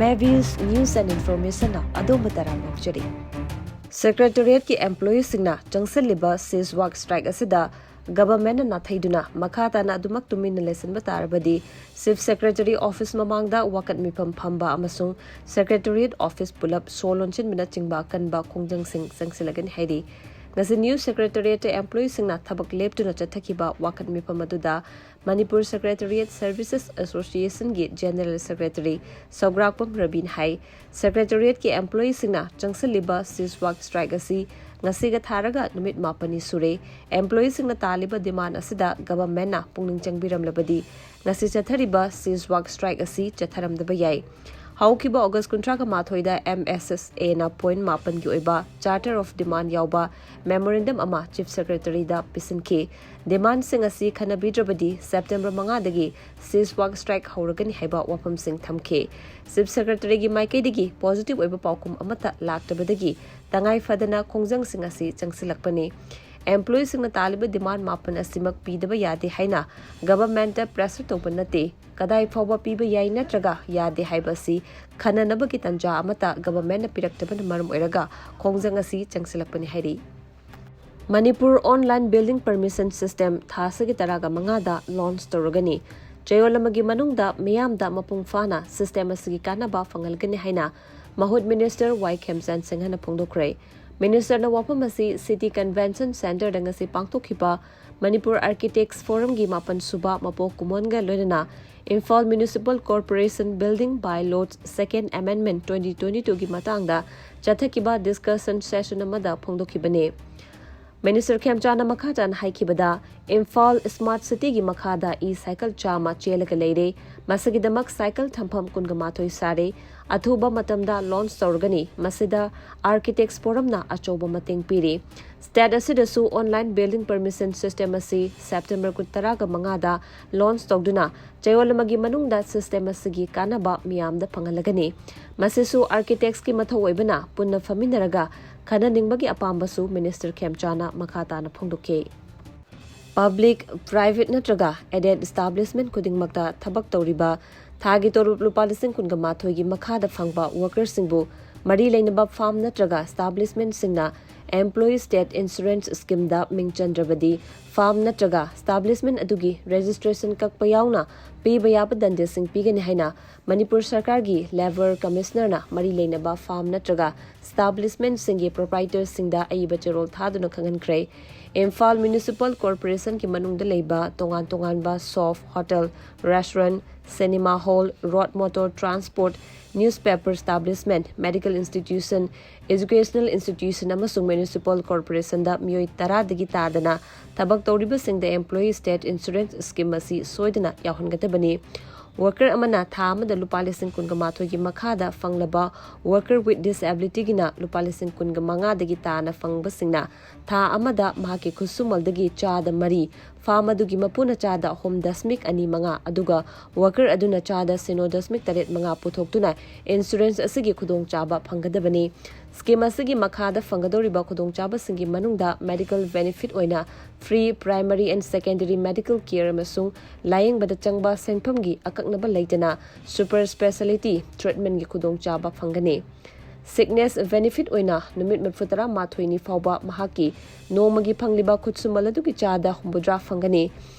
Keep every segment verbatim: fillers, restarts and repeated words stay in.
Mavis News and Information-ꯅ ꯑꯗꯣꯝꯕꯨ ꯇꯔꯥꯝꯅ ꯑꯣꯛꯆꯔꯤ꯫ Secretariat-ꯀꯤ employee-ꯁꯤꯡꯅ ꯆꯪꯁꯤꯜꯂꯤꯕ cease work strike ꯑꯁꯤꯗ government-ꯅ ꯅꯥꯊꯩꯗꯨꯅ ꯃꯈꯥ ꯇꯥꯅ ꯑꯗꯨꯃꯛ ꯇꯨꯃꯤꯟꯅ ꯂꯩꯁꯤꯟꯕ ꯇꯥꯔꯕꯗꯤ Chief Secretary office ꯃꯃꯥꯡꯗ ꯋꯥꯀꯠ ꯃꯤꯐꯝ ꯐꯝꯕ ꯑꯃꯁꯨꯡ Secretariat office ꯄꯨꯂꯞ ꯁꯣ ꯂꯣꯟꯁꯤꯟꯕꯅꯆꯤꯡꯕ ꯑꯀꯟꯕ ꯈꯣꯡꯖꯪꯁꯤꯡ ꯆꯪꯁꯤꯜꯂꯒꯅꯤ ꯍꯥꯏꯔꯤ꯫ ꯉꯁꯤ New Secretariat-ꯇ employee-ꯁꯤꯡꯅ ꯊꯕꯛ ꯂꯦꯞꯇꯨꯅ ꯆꯠꯊꯈꯤꯕ ꯋꯥꯀꯠ ꯃꯤꯐꯝ ꯑꯗꯨꯗ Manipur Secretariat Services Association-ꯒꯤ General Secretary ꯁꯧꯒ꯭ꯔꯥꯛꯄꯝ ꯔꯕꯤꯅ ꯍꯥꯏ, Secretariat-ꯀꯤ employee-ꯁꯤꯡꯅ ꯆꯪꯁꯤꯜꯂꯤꯕ cease work strike ꯑꯁꯤ ꯉꯁꯤꯒ ꯊꯥꯔꯒ ꯅꯨꯃꯤꯠ ꯃꯥꯄꯟꯅꯤ ꯁꯨꯔꯦ꯫ Employee-ꯁꯤꯡꯅ ꯇꯥꯜꯂꯤꯕ demand ꯑꯁꯤꯗ government-ꯅ ꯄꯨꯛꯅꯤꯡ ꯆꯪꯕꯤꯔꯝꯂꯕꯗꯤ ꯉꯁꯤ ꯆꯠꯊꯔꯤꯕ cease work strike ꯑꯁꯤ ꯆꯠꯊꯔꯝꯗꯕ ꯌꯥꯏ꯫ ꯍꯧꯈꯤꯕ August ꯀꯨꯟꯊ꯭ꯔꯥꯒ ꯃꯥꯊꯣꯏꯗ M S S A-ꯅ point ꯃꯥꯄꯟꯒꯤ ꯑꯣꯏꯕ Charter of Demand ꯌꯥꯎꯕ memorandum ꯑꯃ Chief Secretary-ꯗ ꯄꯤꯁꯤꯟꯈꯤ꯫ Demand-ꯁꯤꯡ ꯑꯁꯤ ꯈꯟꯅꯕꯤꯗ꯭ꯔꯕꯗꯤ September ꯃꯉꯥꯗꯒꯤ cease work strike ꯍꯧꯔꯒꯅꯤ ꯍꯥꯏꯕ ꯋꯥꯐꯝꯁꯤꯡ ꯊꯝꯈꯤ꯫ Chief Secretary-ꯒꯤ ꯃꯥꯏꯀꯩꯗꯒꯤ positive ꯑꯣꯏꯕ ꯄꯥꯎꯈꯨꯝ ꯑꯃꯠꯇ ꯂꯥꯛꯇꯕꯗꯒꯤ ꯇꯉꯥꯏ ꯐꯗꯅ ꯈꯣꯡꯖꯪꯁꯤꯡ ꯑꯁꯤ ꯆꯪꯁꯤꯜꯂꯛꯄꯅꯤ꯫ Employee-ꯁꯤꯡꯅ ꯇꯥꯜꯂꯤꯕ demand ꯃꯥꯄꯟ ꯑꯁꯤꯃꯛ ꯄꯤꯗꯕ ꯌꯥꯗꯦ ꯍꯥꯏꯅ government-ꯇ pressure ꯇꯧꯕ ꯅꯠꯇꯦ꯫ ꯀꯗꯥꯏ ꯐꯥꯎꯕ ꯄꯤꯕ ꯌꯥꯏ ꯅꯠꯇ꯭ꯔꯒ ꯌꯥꯗꯦ ꯍꯥꯏꯕ ꯑꯁꯤ ꯈꯟꯅꯅꯕꯒꯤ ꯇꯥꯟꯖꯥ ꯑꯃꯠꯇ government-ꯅ ꯄꯤꯔꯛꯇꯕꯅ ꯃꯔꯝ ꯑꯣꯏꯔꯒ ꯈꯣꯡꯖꯪ ꯑꯁꯤ ꯆꯪꯁꯤꯜꯂꯛꯄꯅꯤ ꯍꯥꯏꯔꯤ꯫ Manipur online building permission system ꯊꯥ ꯑꯁꯤꯒꯤ ꯇꯔꯥꯒ ꯃꯉꯥꯗ launch ꯇꯧꯔꯒꯅꯤ꯫ ꯆꯌꯣꯜ ꯑꯃꯒꯤ ꯃꯅꯨꯡꯗ ꯃꯤꯌꯥꯝꯗ ꯃꯄꯨꯡ ꯐꯥꯅ system ꯑꯁꯤꯒꯤ ꯀꯥꯟꯅꯕ ꯐꯪꯍꯜꯒꯅꯤ ꯍꯥꯏꯅ ꯃꯍꯨꯠ Minister ꯋꯥꯏ ꯈꯦꯝꯆꯥꯟ ꯁꯤꯡꯍꯅ ꯐꯣꯡꯗꯣꯛꯈ꯭ꯔꯦ꯫ Minister-ꯅ ꯋꯥꯐꯝ ꯑꯁꯤ City Convention Centre-ꯗ ꯉꯁꯤ ꯄꯥꯡꯊꯣꯛꯈꯤꯕ Manipur Architects Forum-ꯒꯤ ꯃꯥꯄꯟ ꯁꯨꯕ ꯃꯄꯣꯛ ꯀꯨꯝꯑꯣꯟꯒ ꯂꯣꯏꯅꯅ Imphal Municipal Corporation Building By-laws Second Amendment twenty twenty-two-ꯒꯤ ꯃꯇꯥꯡꯗ ꯆꯠꯊꯈꯤꯕ discussion session ꯑꯃꯗ ꯐꯣꯡꯗꯣꯛꯈꯤꯕꯅꯤ꯫ Minister ꯈꯦꯝꯆꯥꯟꯅ ꯃꯈꯥ ꯇꯥꯅ ꯍꯥꯏꯈꯤꯕꯗ, ꯏꯝꯐꯥꯜ Smart City-ꯒꯤ ꯃꯈꯥꯗ e-cycle ꯆꯥꯝꯃ ꯆꯦꯜꯂꯒ ꯂꯩꯔꯦ꯫ ꯃꯁꯤꯒꯤꯗꯃꯛ cycle ꯊꯝꯐꯝ ꯀꯨꯟꯒ ꯃꯥꯊꯣꯏ ꯁꯥꯔꯦ꯫ ꯑꯊꯨꯕ ꯃꯇꯝꯗ launch ꯇꯧꯔꯒꯅꯤ꯫ ꯃꯁꯤꯗ Architects Forum-ꯅ ꯑꯆꯧꯕ ꯃꯇꯦꯡ ꯄꯤꯔꯤ꯫ State ꯑꯁꯤꯗꯁꯨ online building permission system ꯑꯁꯤ September ꯀꯨꯟ, ꯇꯔꯥꯒ ꯃꯉꯥꯗ launch ꯇꯧꯗꯨꯅ ꯆꯌꯣꯜ ꯑꯃꯒꯤ ꯃꯅꯨꯡꯗ system ꯑꯁꯤꯒꯤ ꯀꯥꯟꯅꯕ ꯃꯤꯌꯥꯝꯗ ꯐꯪꯍꯜꯂꯒꯅꯤ꯫ ꯃꯁꯤꯁꯨ architects-ꯀꯤ ꯃꯊꯧ ꯑꯣꯏꯕꯅ ꯄꯨꯟꯅ ꯐꯝꯃꯤꯟꯅꯔꯒ ꯈꯟꯅꯅꯤꯡꯕꯒꯤ ꯑꯄꯥꯝꯕꯁꯨ Minister ꯈꯦꯝꯆꯥꯟꯅ ꯃꯈꯥ ꯇꯥꯅ ꯐꯣꯡꯗꯣꯛꯈꯤ꯫ Public, private ꯅꯠꯇ꯭ꯔꯒ aided establishment ꯈꯨꯗꯤꯡꯃꯛꯇ ꯊꯕꯛ ꯇꯧꯔꯤꯕ ꯊꯥꯒꯤ ꯇꯣꯂꯣꯞ ꯂꯨꯄꯥ ꯂꯤꯁꯤꯡ ꯀꯨꯟꯒ ꯃꯥꯊꯣꯏꯒꯤ ꯃꯈꯥꯗ ꯐꯪꯕ workerꯁꯤꯡꯕꯨ ꯃꯔꯤ ꯂꯩꯅꯕ firm ꯅꯠꯇ꯭ꯔꯒ establishmentꯁꯤꯡꯅ employee state insurance schemeꯗ ꯃꯤꯡ ꯆꯟꯗ꯭ꯔꯕꯗꯤ firm ꯅꯠꯇ꯭ꯔꯒ establishment ꯑꯗꯨꯒꯤ registration ꯀꯛꯄ ꯌꯥꯎꯅ ꯄꯤꯕ ꯌꯥꯕ ꯗꯟꯗꯤꯁꯤꯡ ꯄꯤꯒꯅꯤ ꯍꯥꯏꯅ ꯃꯅꯤꯄꯨꯔ ꯁꯔꯀꯥꯔꯒꯤ Labour Commissionerꯅ ꯃꯔꯤ ꯂꯩꯅꯕ firm ꯅꯠꯇ꯭ꯔꯒ establishmentꯁꯤꯡꯒꯤ proprietorꯁꯤꯡꯗ ꯑꯏꯕ ꯆꯦꯔꯣꯜ ꯊꯥꯗꯨꯅ ꯈꯪꯍꯟꯈ꯭ꯔꯦ꯫ ꯏꯝꯐꯥꯜ Municipal Corporationꯒꯤ ꯃꯅꯨꯡꯗ ꯂꯩꯕ ꯇꯣꯉꯥꯟ ꯇꯣꯉꯥꯟꯕ shop, hotel, restaurant, cinema hall, road motor transport, newspaper establishment, medical institution, educational institution ꯑꯃꯁꯨꯡ municipal corporationꯗ ꯃꯤꯑꯣꯏ ꯇꯔꯥꯗꯒꯤ ꯇꯥꯗꯅ ꯊꯕꯛ ꯇꯧꯔꯤꯕꯁꯤꯡꯗ employee state insurance scheme ꯑꯁꯤ ꯁꯣꯏꯗꯅ ꯌꯥꯎꯍꯟꯒꯗꯕꯅꯤ꯫ Worker ꯑꯃꯅ ꯊꯥ ꯑꯃꯗ ꯂꯨꯄꯥ ꯂꯤꯁꯤꯡ ꯀꯨꯟꯒ ꯃꯥꯊꯣꯏꯒꯤ ꯃꯈꯥꯗ ꯐꯪꯂꯕ worker with disabilityꯒꯤꯅ ꯂꯨꯄꯥ ꯂꯤꯁꯤꯡ ꯀꯨꯟꯒ ꯃꯉꯥꯗꯒꯤ ꯇꯥꯅ ꯐꯪꯕꯁꯤꯡꯅ ꯊꯥ ꯑꯃꯗ ꯃꯍꯥꯛꯀꯤ ꯈꯨꯠꯁꯨꯃꯜꯗꯒꯤ ꯆꯥꯗ ꯃꯔꯤ, firm ꯑꯗꯨꯒꯤ ꯃꯄꯨꯅ ꯆꯥꯗ ꯑꯍꯨꯝ ꯗꯁꯃꯤꯛ ꯑꯅꯤ ꯃꯉꯥ, ꯑꯗꯨꯒ worker ꯑꯗꯨꯅ ꯆꯥꯗ ꯁꯤꯅꯣ ꯗꯁꯃꯤꯛ ꯇꯔꯦꯠ ꯃꯉꯥ ꯄꯨꯊꯣꯛꯇꯨꯅ insurance ꯑꯁꯤꯒꯤ ꯈꯨꯗꯣꯡꯆꯥꯕ ꯐꯪꯒꯗꯕꯅꯤ꯫ Scheme ꯑꯁꯤꯒꯤ ꯃꯈꯥꯗ ꯐꯪꯒꯗꯧꯔꯤꯕ ꯈꯨꯗꯣꯡꯆꯥꯕꯁꯤꯡꯒꯤ ꯃꯅꯨꯡꯗ medical benefit ꯑꯣꯏꯅ free primary and secondary medical care ꯑꯃꯁꯨꯡ ꯂꯥꯌꯦꯡꯕꯗ ꯆꯪꯕ ꯁꯦꯟꯐꯝꯒꯤ ꯑꯀꯛꯅꯕ ꯂꯩꯇꯅ super speciality treatmentꯀꯤ ꯈꯨꯗꯣꯡꯆꯥꯕ ꯐꯪꯒꯅꯤ꯫ Sickness benefit ꯑꯣꯏꯅ ꯅꯨꯃꯤꯠ ꯃꯔꯤꯐꯨ ꯇꯔꯥ ꯃꯥꯊꯣꯏꯅꯤ ꯐꯥꯎꯕ ꯃꯍꯥꯛꯀꯤ ꯅꯣꯡꯃꯒꯤ ꯐꯪꯂꯤꯕ ꯈꯨꯠꯁꯨꯃꯜ ꯑꯗꯨꯒꯤ ꯆꯥꯗ ꯍꯨꯝꯐꯨꯇꯔꯥ ꯐꯪꯒꯅꯤ꯫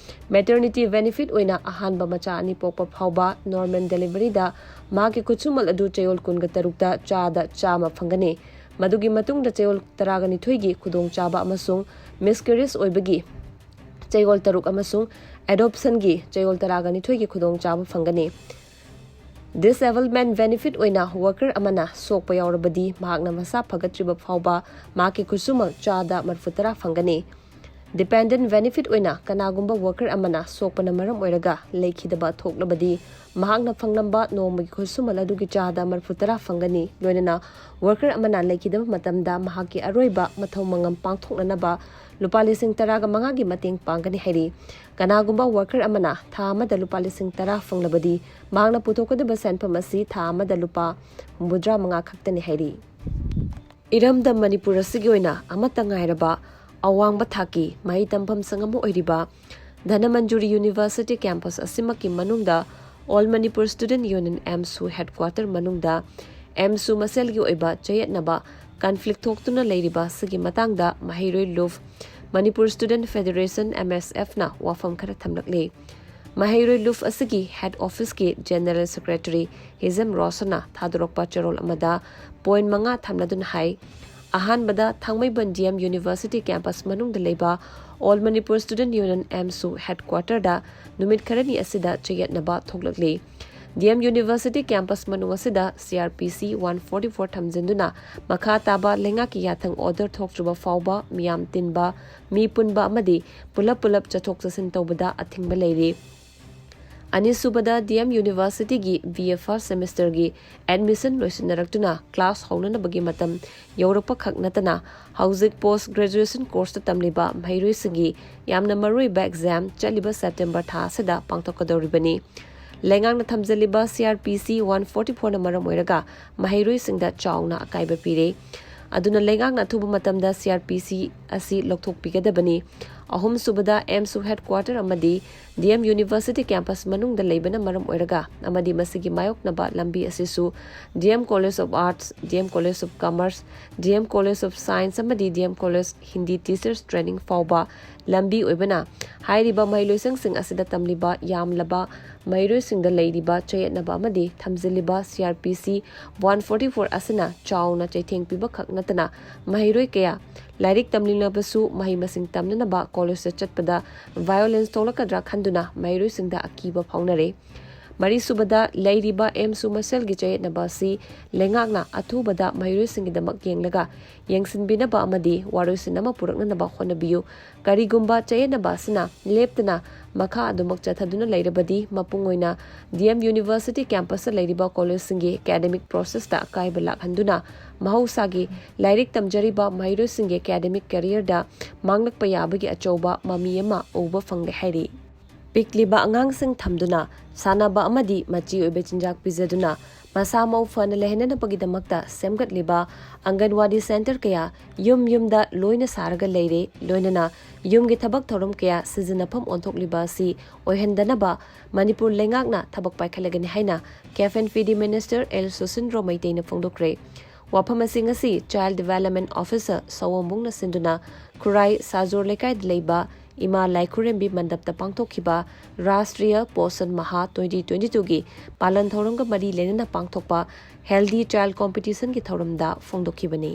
Maternity benefit ꯑꯣꯏꯅ ꯑꯍꯥꯟꯕ ꯃꯆꯥ ꯑꯅꯤ ꯄꯣꯛꯄ ꯐꯥꯎꯕ normal deliveryꯗ ꯃꯍꯥꯛꯀꯤ ꯈꯨꯠꯁꯨꯃꯜ ꯑꯗꯨ ꯆꯌꯣꯜ ꯀꯨꯟꯒ ꯇꯔꯨꯛꯇ ꯆꯥꯗ ꯆꯥꯝꯃ ꯐꯪꯒꯅꯤ꯫ ꯃꯗꯨꯒꯤ ꯃꯇꯨꯡꯗ ꯆꯌꯣꯜ ꯇꯔꯥꯒ ꯅꯤꯊꯣꯏꯒꯤ ꯈꯨꯗꯣꯡꯆꯥꯕ ꯑꯃꯁꯨꯡ miscarriage ꯑꯣꯏꯕꯒꯤ ꯆꯌꯣꯜ ꯇꯔꯨꯛ ꯑꯃꯁꯨꯡ adoptionꯒꯤ ꯆꯌꯣꯜ ꯇꯔꯥꯒ ꯅꯤꯊꯣꯏꯒꯤ ꯈꯨꯗꯣꯡꯆꯥꯕ ꯐꯪꯒꯅꯤ꯫ Disablement benefit ꯑꯣꯏꯅ worker ꯑꯃꯅ ꯁꯣꯛꯄ ꯌꯥꯎꯔꯕꯗꯤ ꯃꯍꯥꯛꯅ ꯃꯁꯥ ꯐꯒꯠꯇ꯭ꯔꯤꯕ ꯐꯥꯎꯕ ꯃꯍꯥꯛꯀꯤ ꯈꯨꯠꯁꯨꯃꯜ ꯆꯥꯗ ꯃꯔꯤꯐꯨ ꯇꯔꯥ ꯐꯪꯒꯅꯤ꯫ Dependent benefit ꯑꯣꯏꯅ ꯀꯅꯥꯒꯨꯝꯕ worker ꯑꯃꯅ ꯁꯣꯛꯄꯅ ꯃꯔꯝ ꯑꯣꯏꯔꯒ ꯂꯩꯈꯤꯗꯕ ꯊꯣꯛꯂꯕꯗꯤ ꯃꯍꯥꯛꯅ ꯐꯪꯂꯝꯕ ꯅꯣꯡꯃꯒꯤ ꯈꯨꯠꯁꯨꯃꯜ ꯑꯗꯨꯒꯤ ꯆꯥꯗ ꯃꯔꯤꯐꯨ ꯇꯔꯥ ꯐꯪꯒꯅꯤ꯫ ꯂꯣꯏꯅꯅ worker ꯑꯃꯅ ꯂꯩꯈꯤꯗꯕ ꯃꯇꯝꯗ ꯃꯍꯥꯛꯀꯤ ꯑꯔꯣꯏꯕ ꯃꯊꯧ ꯃꯉꯝ ꯄꯥꯡꯊꯣꯛꯅꯅꯕ ꯂꯨꯄꯥ ꯂꯤꯁꯤꯡ ꯇꯔꯥꯒ ꯃꯉꯥꯒꯤ ꯃꯇꯦꯡ ꯄꯥꯡꯒꯅꯤ ꯍꯥꯏꯔꯤ꯫ ꯀꯅꯥꯒꯨꯝꯕ worker ꯑꯃꯅ ꯊꯥ ꯑꯃꯗ ꯂꯨꯄꯥ ꯂꯤꯁꯤꯡ ꯇꯔꯥ ꯐꯪꯂꯕꯗꯤ ꯃꯍꯥꯛꯅ ꯄꯨꯊꯣꯛꯀꯗꯕ ꯁꯦꯟꯐꯝ ꯑꯁꯤ ꯊꯥ ꯑꯃꯗ ꯂꯨꯄꯥ ꯍꯨꯝꯐꯨꯇꯔꯥ ꯃꯉꯥ ꯈꯛꯇꯅꯤ ꯍꯥꯏꯔꯤ꯫ ꯏꯔꯝꯗꯝ ꯃꯅꯤꯄꯨꯔ ꯑꯁꯤꯒꯤ ꯑꯣꯏꯅ ꯑꯃꯠꯇ ꯉꯥꯏꯔꯕ ꯑꯋꯥꯡꯕ ꯊꯥꯛꯀꯤ ꯃꯍꯩ ꯇꯝꯐꯝ ꯁꯪ ꯑꯃ ꯑꯣꯏꯔꯤꯕ ꯙꯅꯃꯟꯖꯨꯔꯤ ꯌꯨꯅꯤꯚꯔꯁꯤꯇꯤ ꯀꯦꯝꯄꯁ ꯑꯁꯤꯃꯛꯀꯤ ꯃꯅꯨꯡꯗ All Manipur Student Union, AMSU, headquarter AMSU ꯑꯦꯝꯁꯨ ꯃꯁꯦꯜꯒꯤ ꯑꯣꯏꯕ ꯆꯌꯦꯠꯅꯕ, ꯀꯟꯐ꯭ꯂꯤꯛ ꯊꯣꯛꯇꯨꯅ ꯂꯩꯔꯤꯕ ꯑꯁꯤꯒꯤ ꯃꯇꯥꯡꯗ ꯃꯍꯩꯔꯣꯏ ꯂꯨꯞ, ꯃꯅꯤꯄꯨꯔ ꯁ꯭ꯇꯨꯗꯦꯟꯠ ꯐꯦꯗꯔꯦꯁꯟ, ꯑꯦꯝ ꯑꯦꯁ ꯑꯦꯐꯅ ꯋꯥꯐꯝ ꯈꯔ ꯊꯝꯂꯛꯂꯤ꯫ ꯃꯍꯩꯔꯣꯏ ꯂꯨꯞ ꯑꯁꯤꯒꯤ ꯍꯦꯗ ꯑꯣꯐꯤꯁꯀꯤ ꯖꯦꯅꯔꯦꯜ ꯁꯦꯀ꯭ꯔꯦꯇꯔꯤ ꯍꯤꯖꯝ ꯔꯣꯁꯟꯅ ꯊꯥꯗꯣꯔꯛꯄ ꯆꯦꯔꯣꯜ ꯑꯃꯗ ꯄꯣꯏꯟꯠ ꯃꯉꯥ ꯊꯝꯂꯗꯨꯅ ꯍꯥꯏ, ꯑꯍꯥꯟꯕꯗ ꯊꯥꯡꯃꯩꯕꯟ ꯗꯤ ꯑꯦꯝ ꯌꯨꯅꯤꯚꯔꯁꯤꯇꯤ ꯀꯦꯝꯄꯁ ꯃꯅꯨꯡꯗ ꯂꯩꯕ All Manipur Student Union, ꯑꯦꯝꯁꯨ, ꯍꯦꯗꯀ꯭ꯋꯥꯇꯔꯗ ꯅꯨꯃꯤꯠ ꯈꯔꯅꯤ ꯑꯁꯤꯗ ꯆꯌꯦꯠꯅꯕ ꯊꯣꯛꯂꯛꯂꯤ꯫ ꯗꯤ ꯑꯦꯝ ꯌꯨꯅꯤꯚꯔꯁꯤꯇꯤ ꯀꯦꯝꯄꯁ ꯃꯅꯨꯡ ꯑꯁꯤꯗ ꯁꯤ ꯑꯥꯔ ꯄꯤ ꯁꯤ ꯋꯥꯟ ꯐꯣꯔꯇꯤ ꯐꯣꯔ ꯊꯝꯖꯤꯟꯗꯨꯅ ꯃꯈꯥ ꯇꯥꯕ ꯂꯩꯉꯥꯛꯀꯤ ꯌꯥꯊꯪ ꯑꯣꯔꯗꯔ ꯊꯣꯛꯇ꯭ꯔꯤꯕ ꯐꯥꯎꯕ ꯃꯤꯌꯥꯝ ꯇꯤꯟꯕ, ꯃꯤ ꯄꯨꯟꯕ ꯑꯃꯗꯤ ꯄꯨꯂꯞ ꯄꯨꯂꯞ ꯆꯠꯊꯣꯛ ꯆꯠꯁꯤꯟ ꯇꯧꯕꯗ ꯑꯊꯤꯡꯕ ꯂꯩꯔꯤ꯫ ꯑꯅꯤꯁꯨꯕꯗ, ꯗꯤ ꯑꯦꯝ ꯌꯨꯅꯤꯚꯔꯁꯤꯇꯤꯒꯤ ꯕꯤ ꯑꯦ ꯐꯥꯔꯁ ꯁꯦꯃꯤꯁꯇꯔꯒꯤ ꯑꯦꯗꯃꯤꯁꯟ ꯂꯣꯏꯁꯤꯟꯅꯔꯛꯇꯨꯅ ꯀ꯭ꯂꯥꯁ ꯍꯧꯅꯅꯕꯒꯤ ꯃꯇꯝ ꯌꯧꯔꯛꯄ ꯈꯛ ꯅꯠꯇꯅ ꯍꯧꯖꯤꯛ ꯄꯣꯁꯠ ꯒ꯭ꯔꯦꯖꯨꯑꯦꯁꯟ ꯀꯣꯔꯁꯇ ꯇꯝꯂꯤꯕ ꯃꯍꯩꯔꯣꯏꯁꯤꯡꯒꯤ ꯌꯥꯝꯅ ꯃꯔꯨꯑꯣꯏꯕ ꯑꯦꯛꯖꯥꯝ ꯆꯠꯂꯤꯕ ꯁꯦꯞꯇꯦꯝꯕꯔ ꯊꯥ ꯑꯁꯤꯗ ꯄꯥꯡꯊꯣꯛꯀꯗꯧꯔꯤꯕꯅꯤ꯫ ꯂꯩꯉꯥꯛꯅ ꯊꯝꯖꯤꯜꯂꯤꯕ ꯁꯤ ꯑꯥꯔ ꯄꯤ ꯁꯤ ꯋꯥꯟ ꯐꯣꯔꯇꯤ ꯐꯣꯔꯅ ꯃꯔꯝ ꯑꯣꯏꯔꯒ ꯃꯍꯩꯔꯣꯏꯁꯤꯡꯗ ꯆꯥꯎꯅ ꯑꯀꯥꯏꯕ ꯄꯤꯔꯦ꯫ ꯑꯗꯨꯅ ꯂꯩꯉꯥꯛꯅ ꯑꯊꯨꯕ ꯃꯇꯝꯗ ꯁꯤ ꯑꯥꯔ ꯄꯤ ꯁꯤ ꯑꯁꯤ ꯂꯧꯊꯣꯛꯄꯤꯒꯗꯕꯅꯤ꯫ ꯑꯍꯨꯝꯁꯨꯕꯗ, ꯑꯦꯝꯁꯨ ꯍꯦꯗꯀ꯭ꯋꯥꯇꯔ ꯑꯃꯗꯤ ꯗꯤ ꯑꯦꯝ ꯌꯨꯅꯤꯚꯔꯁꯤꯇꯤ ꯀꯦꯝꯄꯁ ꯃꯅꯨꯡꯗ ꯂꯩꯕꯅ ꯃꯔꯝ ꯑꯣꯏꯔꯒ ꯑꯃꯗꯤ ꯃꯁꯤꯒꯤ ꯃꯥꯌꯣꯛꯅꯕ ꯂꯝꯕꯤ ꯑꯁꯤꯁꯨ D M college of arts, D M college of commerce, D M college of science ꯑꯃꯗꯤ D M college Hindi teachers training ꯐꯥꯎꯕ ꯂꯝꯕꯤ ꯑꯣꯏꯕꯅ ꯍꯥꯏꯔꯤꯕ ꯃꯍꯩꯂꯣꯏꯁꯪꯁꯤꯡ ꯑꯁꯤꯗ ꯇꯝꯂꯤꯕ ꯌꯥꯝꯂꯕ ꯃꯍꯩꯔꯣꯏꯁꯤꯡꯗ ꯂꯩꯔꯤꯕ ꯆꯌꯦꯠꯅꯕ ꯑꯃꯗꯤ ꯊꯝꯖꯤꯜꯂꯤꯕ ꯁꯤ ꯑꯥꯔ ꯄꯤ ꯁꯤ ꯋꯥꯟ ꯐꯣꯔꯇꯤ ꯐꯣꯔ ꯑꯁꯤꯅ ꯆꯥꯎꯅ ꯆꯩꯊꯦꯡ ꯄꯤꯕ ꯈꯛ ꯅꯠꯇꯅ ꯃꯍꯩꯔꯣꯏ ꯀꯌꯥ ꯂꯥꯏꯔꯤꯛ ꯇꯝꯂꯤꯕꯁꯨ ꯃꯍꯩ ꯃꯁꯤꯡ ꯇꯝꯅꯅꯕ ꯀꯣꯂꯦꯖꯇ ꯆꯠꯄꯗ ꯚꯥꯏꯑꯣꯂꯦꯟꯁ ꯊꯣꯛꯂꯛꯀꯗ꯭ꯔꯥ ꯈꯟꯗꯨꯅ ꯃꯍꯩꯔꯣꯏꯁꯤꯡꯗ ꯑꯀꯤꯕ ꯐꯥꯎꯅꯔꯦ꯫ ꯃꯔꯤꯁꯨꯕꯗ, ꯂꯩꯔꯤꯕ ꯑꯦꯝꯁꯨ ꯃꯁꯦꯜꯒꯤ ꯆꯌꯦꯠꯅꯕ ꯑꯁꯤ ꯂꯩꯉꯥꯛꯅ ꯑꯊꯨꯕꯗ ꯃꯍꯩꯔꯣꯏꯁꯤꯡꯒꯤꯗꯃꯛ ꯌꯦꯡꯂꯒ ꯌꯦꯡꯁꯤꯟꯕꯤꯅꯕ ꯑꯃꯗꯤ ꯋꯥꯔꯣꯏꯁꯤꯟ ꯑꯃ ꯄꯨꯔꯛꯅꯅꯕ ꯍꯣꯠꯅꯕꯤꯌꯨ꯫ ꯀꯔꯤꯒꯨꯝꯕ ꯆꯌꯦꯠꯅꯕ ꯑꯁꯤꯅ ꯂꯦꯞꯇꯅ ꯃꯈꯥ ꯑꯗꯨꯃꯛ ꯆꯠꯊꯗꯨꯅ ꯂꯩꯔꯕꯗꯤ, ꯃꯄꯨꯡ ꯑꯣꯏꯅ ꯗꯤ ꯑꯦꯝ ꯌꯨꯅꯤꯚꯔꯁꯤꯇꯤ ꯀꯦꯝꯄꯁꯇ ꯂꯩꯔꯤꯕ ꯀꯣꯂꯦꯖꯁꯤꯡꯒꯤ ꯑꯦꯀꯥꯗꯦꯃꯤꯛ ꯄ꯭ꯔꯣꯁꯦꯁꯇ ꯑꯀꯥꯏꯕ ꯂꯥꯛꯍꯟꯗꯨꯅ ꯃꯍꯧꯁꯥꯒꯤ ꯂꯥꯏꯔꯤꯛ ꯇꯝꯖꯔꯤꯕ ꯃꯍꯩꯔꯣꯏꯁꯤꯡꯒꯤ ꯑꯦꯀꯥꯗꯦꯃꯤꯛ ꯀꯦꯔꯤꯌꯔꯗ ꯃꯥꯡꯂꯛꯄ ꯌꯥꯕꯒꯤ ꯑꯆꯧꯕ ꯃꯃꯤ ꯑꯃ ꯎꯕ ꯐꯪꯂꯦ ꯍꯥꯏꯔꯤ꯫ ꯄꯤꯛꯂꯤꯕ ꯑꯉꯥꯡꯁꯤꯡ ꯊꯝꯗꯨꯅ ꯁꯥꯟꯅꯕ ꯑꯃꯗꯤ ꯃꯆꯤ ꯑꯣꯏꯕ ꯆꯤꯟꯖꯥꯛ ꯄꯤꯖꯗꯨꯅ ꯃꯁꯥ ꯃꯎ ꯐꯅ ꯂꯩꯍꯟꯅꯅꯕꯒꯤꯗꯃꯛꯇ ꯁꯦꯝꯒꯠꯂꯤꯕ ꯑꯪꯒꯟꯋꯥꯗꯤ ꯁꯦꯟꯇꯔ ꯀꯌꯥ ꯌꯨꯝ ꯌꯨꯝꯗ ꯂꯣꯏꯅ ꯁꯥꯔꯒ ꯂꯩꯔꯦ, ꯂꯣꯏꯅꯅ ꯌꯨꯝꯒꯤ ꯊꯕꯛ ꯊꯧꯔꯝ ꯀꯌꯥ ꯁꯤꯖꯤꯟꯅꯐꯝ ꯑꯣꯟꯊꯣꯛꯂꯤꯕ ꯑꯁꯤ ꯑꯣꯏꯍꯟꯗꯅꯕ ꯃꯅꯤꯄꯨꯔ ꯂꯩꯉꯥꯛꯅ ꯊꯕꯛ ꯄꯥꯏꯈꯠꯂꯒꯅꯤ ꯍꯥꯏꯅ ꯀꯦꯐ ꯑꯦꯟ ꯐꯤꯗꯤ ꯃꯤꯅꯤꯁꯇꯔ ꯑꯦꯜ ꯁꯨꯁꯤꯟꯗ꯭ꯔꯣ ꯃꯩꯇꯩꯅ ꯐꯣꯡꯗꯣꯛꯈ꯭ꯔꯦ꯫ ꯋꯥꯐꯝ ꯑꯁꯤ ꯉꯁꯤ ꯆꯥꯏꯜ ꯗꯤꯚꯦꯂꯞꯃꯦꯟ ꯑꯣꯐꯤꯁꯔ ꯁꯑꯣꯝꯕꯨꯡꯅ ꯁꯤꯟꯗꯨꯅ ꯈꯨꯔꯥꯏ ꯁꯥꯖꯣꯔ ꯂꯩꯀꯥꯏꯗ ꯂꯩꯕ ꯏꯃꯥ ꯂꯥꯏꯈꯨꯔꯦꯝꯕꯤ ꯃꯟꯗꯞꯇ ꯄꯥꯡꯊꯣꯛꯈꯤꯕ ꯔꯥꯁꯇ꯭ꯔꯤꯌ ꯄꯣꯁꯟ ꯃꯍꯥ twenty twenty-twoꯒꯤ ꯄꯥꯂꯟ ꯊꯧꯔꯝꯒ ꯃꯔꯤ ꯂꯩꯅꯅ ꯄꯥꯡꯊꯣꯛꯄ ꯍꯦꯜꯗꯤ ꯆꯥꯏꯜ ꯀꯣꯝꯄꯤꯇꯤꯁꯟꯒꯤ ꯊꯧꯔꯝꯗ ꯐꯣꯡꯗꯣꯛꯈꯤꯕꯅꯤ꯫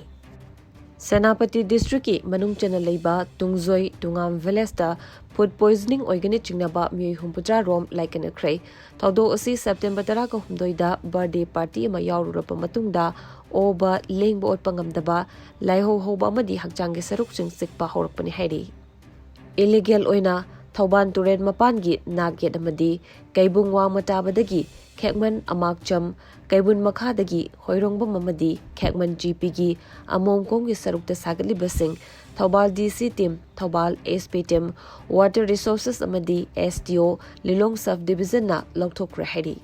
ꯁꯦꯅꯥꯄꯇꯤ ꯗꯤꯁꯇ꯭ꯔꯤꯛꯀꯤ ꯃꯅꯨꯡ ꯆꯟꯅ ꯂꯩꯕ ꯇꯨꯡꯖꯣꯏ ꯇꯨꯉꯥꯝ ꯚꯤꯂꯦꯖꯇ ꯐꯨꯗ ꯄꯣꯏꯖꯅꯤꯡ ꯑꯣꯏꯒꯅꯤ ꯆꯤꯡꯅꯕ ꯃꯤꯑꯣꯏ ꯍꯨꯝꯐꯨꯇꯔꯥ ꯔꯣꯝ ꯂꯥꯏꯀꯠꯅꯈ꯭ꯔꯦ꯫ ꯊꯧꯗꯣꯛ ꯑꯁꯤ ꯁꯦꯞꯇꯦꯝꯕꯔ ꯇꯔꯥꯒ ꯍꯨꯝꯗꯣꯏꯗ ꯕꯥꯔꯗꯦ ꯄꯥꯔꯇꯤ ꯑꯃ ꯌꯥꯎꯔꯨꯔꯕ ꯃꯇꯨꯡꯗ ꯑꯣꯕ ꯂꯦꯡꯕ ꯑꯣꯠꯄ ꯉꯝꯗꯕ, ꯂꯥꯏꯍꯧ ꯍꯧꯕ ꯑꯃꯗꯤ ꯍꯛꯆꯥꯡꯒꯤ ꯁꯔꯨꯛꯁꯤꯡ ꯆꯤꯛꯄ ꯍꯧꯔꯛꯄꯅꯤ ꯍꯥꯏꯔꯤ꯫ ꯏꯂꯤꯒꯦꯜ ꯑꯣꯏꯅ ꯊꯧꯕꯥꯜ ꯇꯨꯔꯦꯜ ꯃꯄꯥꯟꯒꯤ ꯅꯥꯛ ꯌꯦꯠ ꯑꯃꯗꯤ ꯀꯩꯕꯨꯡ ꯋꯥꯡꯃ ꯇꯥꯕꯗꯒꯤ ꯈꯦꯛꯃꯟ ꯑꯃꯥꯛꯆꯝ, ꯀꯩꯕꯨꯟ ꯃꯈꯥꯗꯒꯤ ꯍꯣꯏꯔꯣꯡꯕꯝ ꯑꯃꯗꯤ ꯈꯦꯛꯃꯟ ꯖꯤꯄꯤꯒꯤ ꯑꯃꯣꯝꯀꯣꯝꯒꯤ ꯁꯔꯨꯛꯇ ꯁꯥꯒꯠꯂꯤꯕꯁꯤꯡ ꯊꯧꯕꯥꯜ ꯗꯤ ꯁꯤ team, Thoubal S P team, water resources ꯑꯃꯗꯤ ꯑꯦꯁ ꯇꯤ ꯑꯣ ꯂꯤꯂꯣꯡ ꯁꯕ ꯗꯤꯕꯤꯖꯟꯅ ꯂꯧꯊꯣꯛꯈ꯭ꯔꯦ ꯍꯥꯏꯔꯤ꯫